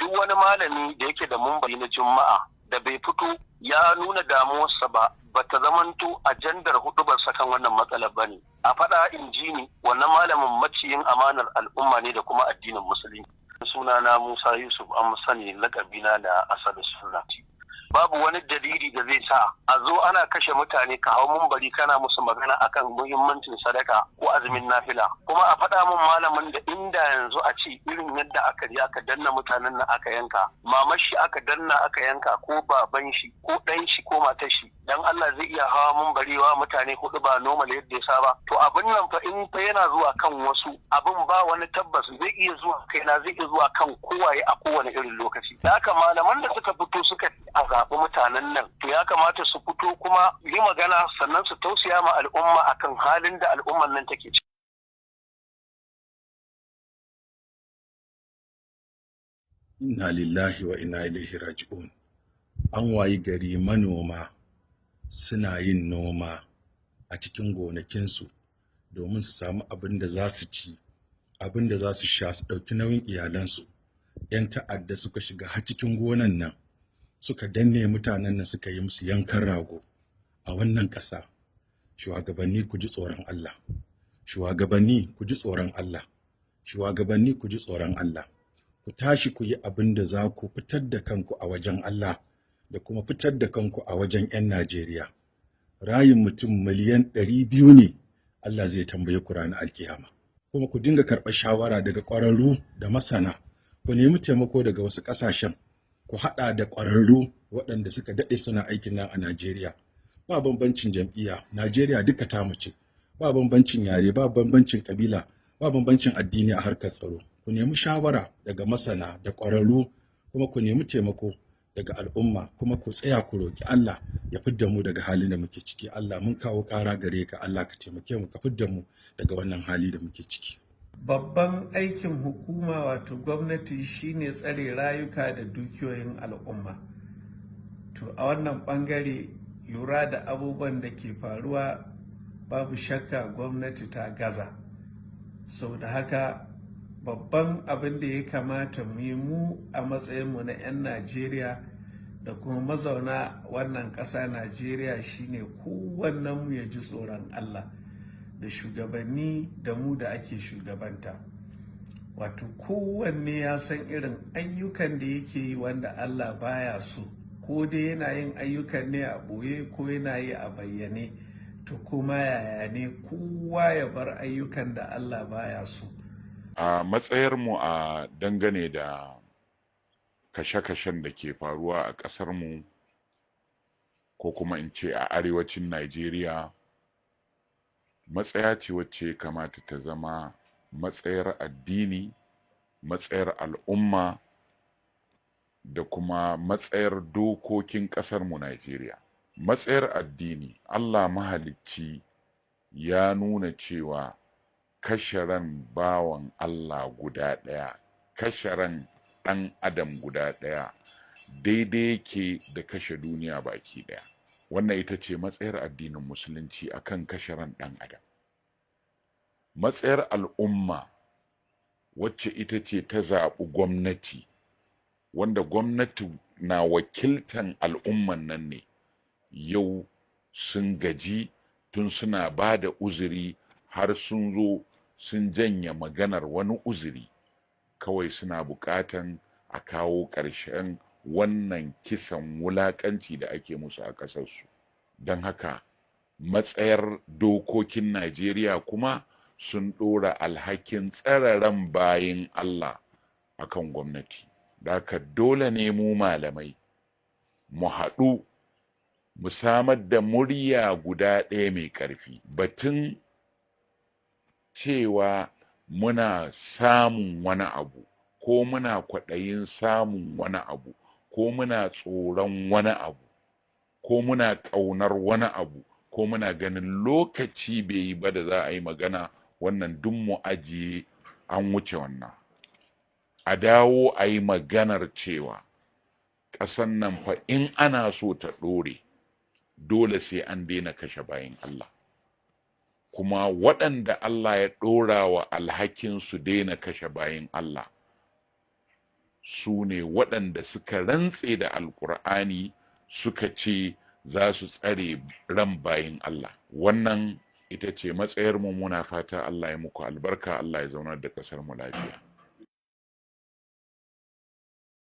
Duk wani malami da yake da mumbari na Juma'a da bai fito ya nuna damuwarsa ba, bata zamanto ajandar hudubarsa kan wannan matsalar bane. A faɗa in ji ni, wannan malamin maciyin amanar al'umma ne da kuma addinin Musulunci. Sunana Musa Yusuf, an sani lakabina da Asadu Sunna. Babu wani dalili da zai sa a zo ana kashe mutane, ka hau mumbari kana musu magana akan muhimmancin sadaka ko azumin nafila. Kuma a faɗa min malamin da inda yanzu a ce irin yadda aka je aka danna mutanen nan aka yanka, mamar shi aka danna aka yanka, ko baban shi ko ɗan shi ko matar shi, dan Allah zai iya hawa mumbari wa mutane hudu ba normal yadda ya saba? To abin nan fa in fa yana zuwa kan wasu, abin ba wani tabbas, zai iya zuwa kaina, zai iya zuwa kan kowaye a kowane irin lokaci. Da haka malaman da suka fito suka a zaɓi mutanen nan, to ya kamata su fito kuma yi magana, sannan su tausaya ma al'umma akan halin da al'umman nan take ciki. Inna lillahi wa inna ilaihi raji'un. An wayi gari manoma suna yin noma a cikin gonakinsu domin su samu abin da za su ci, abin da za su sha, su ɗauki nauyin iyalansu. 'Yan ta'adda suka shiga har cikin gonan nan, suka danne mutanen nan, suka yi musu yankan rago a wannan ƙasa. Shuwagabanni, ku ji tsoron Allah. Shuwagabanni, ku ji tsoron Allah. Shuwagabanni, ku ji tsoron Allah. Ku tashi ku yi abin da za ku fitar da kanku a wajen Allah da kuma fitar da kanku a wajen 'yan Najeriya. Rayin mutum miliyan 200 ne Allah zai tambaye ku ranar alkiyama. Kuma ku dinga karɓar shawara daga ƙwararru da masana, ku nemi taimako daga wasu ƙasashen, ku haɗa da ƙwararru waɗanda suka daɗe suna aikin nan a Najeriya. Ba bambancin jam'iyya, Najeriya duka tamu ce. Ba bambancin yare, ba bambancin ƙabila, ba bambancin addini a harkar tsaro. Ku nemi shawara daga masana da ƙwararru, kuma ku nemi taimako daga al'umma, kuma ku tsaya ku roƙi Allah ya fidda mu daga halin da muke ciki. Allah, mun kawo ƙara gare ka, Allah ka taimake mu ka fidda mu daga wannan hali da muke ciki. Babban aikin hukuma, wato gwamnati, shine tsare rayuka da dukiyoyin al'umma. To a wannan bangare, lura da abubuwan da ke faruwa, babu shakka gwamnati ta gaza. Sau da haka babban abin da ya kamata mu yi mu a matsayinmu na 'yan Najeriya da kuma mazauna wannan ƙasa Najeriya shine kowannenmu ya ji tsoron Allah, da shugabanni da mu da ake shugabanta. Wato kowanne ya san irin ayyukan da yake yi wanda Allah baya so, ko dai yana yin ayyukan ne a ɓoye ko yana yi a bayyane. To kuma yaya ne, kowa ya bar ayyukan da Allah baya so. A matsayarmu a dangane da kashe-kashen da ke faruwa a ƙasarmu, ko kuma in ce a arewacin Najeriya, matsaya ce wacce kamata ta zama matsayar addini, matsayar al'umma da kuma matsayar dokokin ƙasarmu Najeriya. Matsayar addini, Allah mahalicci ya nuna cewa kashe ran bawan Allah guda ɗaya, kashe ran ɗan adam guda ɗaya, daidai yake da kashe duniya baki ɗaya. Wannan ita ce matsayar addinin Musulunci akan kashe ran ɗan adam. Matsayar al'umma, wacce ita ce ta zaɓi gwamnati, wanda gwamnati na wakiltan al'umman nan ne, yau sun gaji. Tun suna ba da uzuri har sun zo sun janye maganar wani uzuri, kawai suna buƙatan a kawo ƙarshen wannan kisan wulaƙanci da ake musu a ƙasarsu. Don haka matsayar dokokin Najeriya kuma sun ɗora alhakin tsare ran bayin Allah akan gwamnati. Da haka dole ne mu malamai mu haɗu mu samar da murya guda ɗaya mai ƙarfi. Batun cewa muna samun wani abu, ko muna kwaɗayin samun wani abu, ko muna tsoron wani abu, ko muna ƙaunar wani abu, ko muna ganin lokaci bai yi ba da za a yi magana, wannan duk mu ajiye, an wuce wannan. A dawo a yi maganar cewa ƙasan nan fa in ana so ta ɗore, dole sai an daina kashe bayin Allah. Kuma waɗanda Allah ya ɗora wa alhakin su daina kashe bayin Allah Su ne waɗanda suka rantse da Alƙur'ani suka ce za su tsare ran bayin Allah. Wannan ita ce matsayarmu. Muna fata Allah ya muku albarka, Allah ya zaunar da ƙasar mu lafiya.